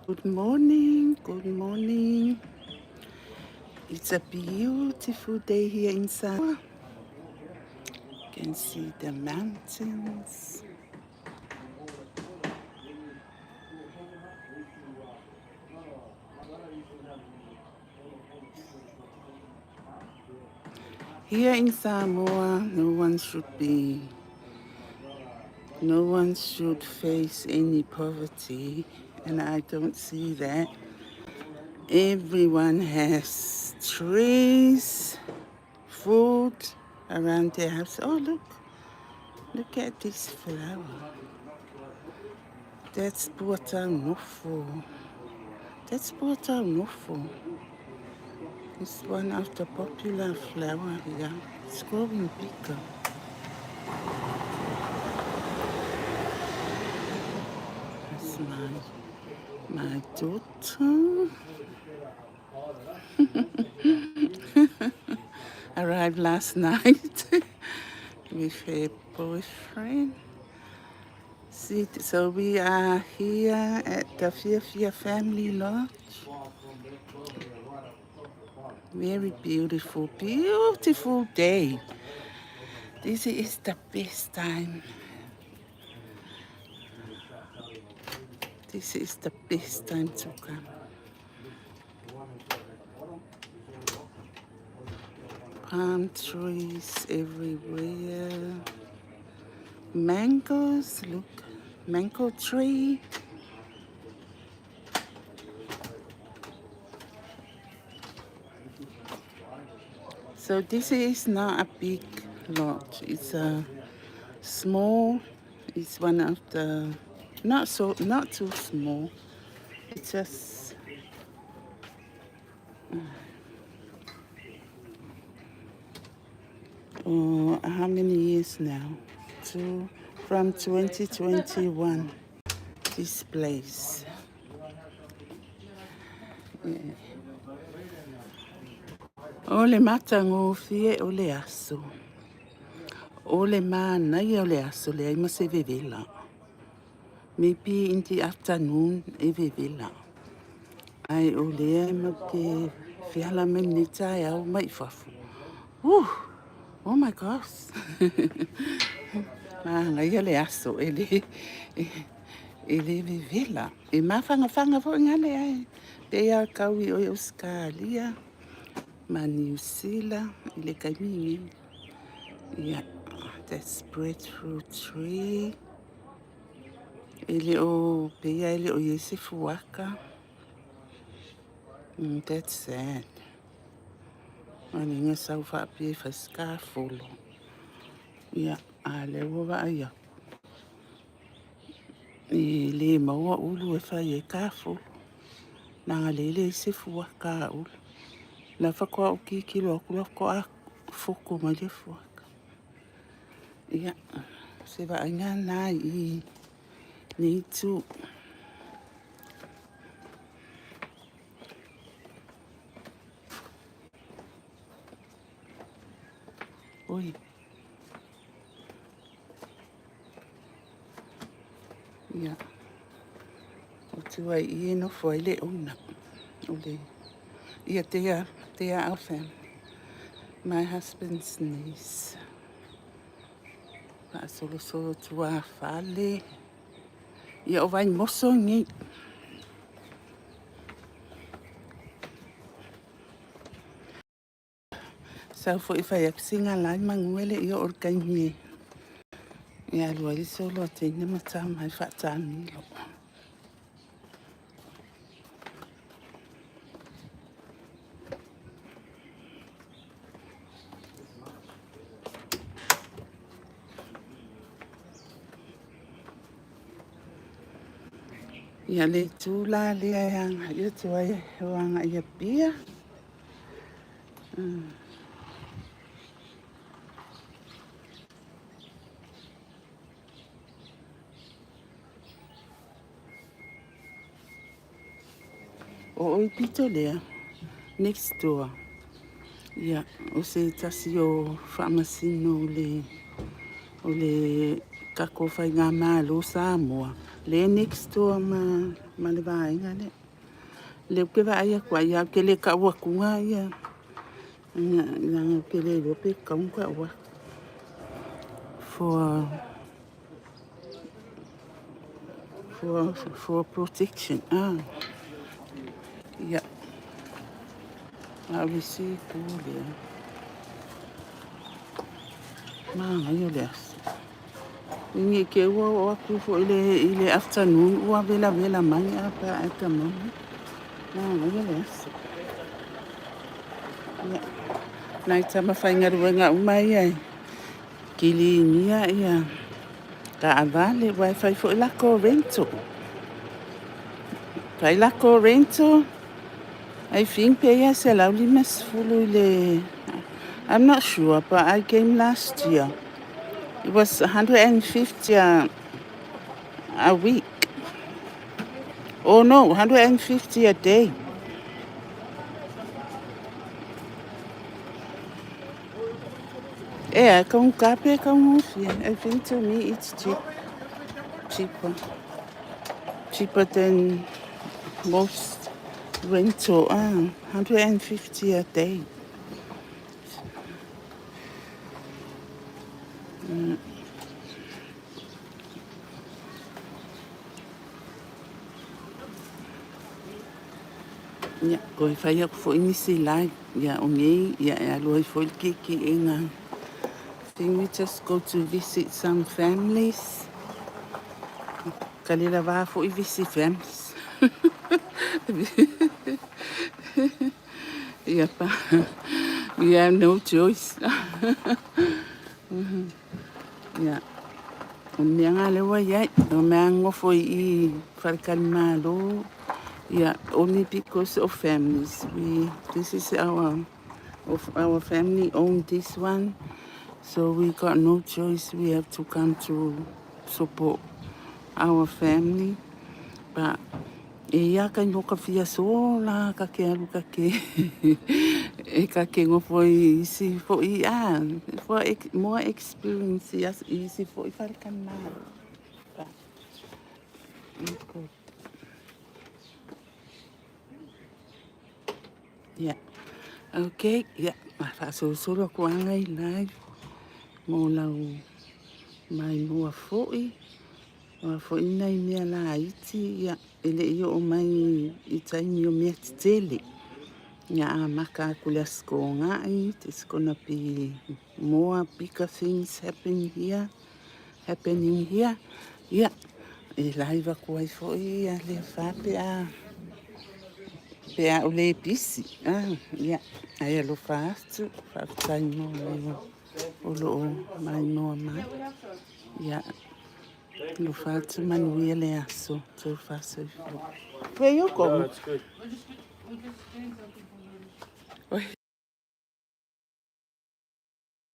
Good morning, good morning. It's a beautiful day here in Samoa. You can see the mountains. Here in Samoa, no one should be, no one should face any poverty, and I don't see that. Everyone has trees, food around their house. Oh, look, look at this flower. That's Puataunofo. That's Puataunofo. It's one of the popular flower here. It's growing bigger. That's my daughter. Arrived last night with her boyfriend. See, so we are here at the Fiafia Family Lodge. Very beautiful, beautiful day. This is the best time. This is the best time to come. Palm trees everywhere. Mangoes, look, mango tree. So this is not a big lot. It's a small. It's one of the not too small. It's just how many years now? Two from 2021. This place. Yeah. O le matagofie o le aso. O le manaia o le aso leai ma se vevela. Maybe in the afternoon e vevela. Ai o lea ma te feala mai nei taeao mai fafo. Uh, oh my gosh. Manaia le aso e le vevela. E mawhangawhanga fo ngale ai. Pe ia kaui o Australia ma New Zealand i le kaimingi. Yeah, that's breadfruit tree. E le o peia e le o iese fuaka. That's sad. Aninga sau whaapia i whaska folo. Ia, a le ua waa ia. I le maua ulu e whai e ka folo. Nanga lele i se fuaka a ulu. La whakoa o ki kilo akula ko a foko mai le fuaka. Ia, se va ainga nā i nei tū. Oi. Ia. O tua i i e nofo ai le owner. O le, ia, they are our family. My husband's niece. Faasolosolo tuafale. Ia, o Vaimoso nei. Sau foi fai atu sina lai manuele ia o le taimi e alu ai le solo a teine ma tama e faatamilo. Ia le itu la lea e agai atu ai o agai i Apia. O oi pito lea, next door. Ia, o se tasi o faamasino o le tatou faigamalo Samoa, lea next door ma le vaega lea. Lea ou te vaai atu ai, ae ou te le tau atuga ia, leaga ou te le iloa pe tatau ona tau atu. For protection. Ah. Ia. A o le isi itu lea. Manaia o le aso. Ini ke ua o atu foi i le afternoon ua vela vela mai a pa at the moment. Manaia le aso. Ia. Nai tamafaigaluega uma ia e kilinia ia taavale, ua e fai foi lako rental. Fai lako rental. I think pe ia 150 i le. I'm not sure, but I came last year. It was 150 a week. Oh no, 150 a day. Yeah, kaungata kaungofie. I think to me it's cheap, cheaper. Cheaper than most rental. Ah, 150 a day. Ia, koe fai aku foi nisi live. Ia, o nei, ia, e alu ai foi le kiki ina. Think we just go to visit some families. Ka le lava foi visit families. Ia pa. We have no choice. Ia. O mea ngā lewa iai. O mea ngofo i falekalimalo. Yeah, only because of families. This is our family own this one. So we got no choice. We have to come to support our family. But e ia kai no ka fia so la ka ke alu ka ke e ka ke ngofo i isi foi a for more experience i isi foi falekalimalo. But it's good. Yeah. Okay, yeah. Faasolosolo aku aga i live mo lau maimoa foi. Ua foi nai mea laiti, ia, e le i oo mai i taimi o mea tetele. Ia a maka aku le aso Toonai, there's gonna be more bigger things happening here. Ia, e live aku ai foi ia lea fa pe a o le busy. Ah, ia, ai alofa atu, faafetai mo le o loo maimoa mai. Ia, alofa atu manuia le aso, tau faasoifua. Where you No, going? it's good. We're just doing something.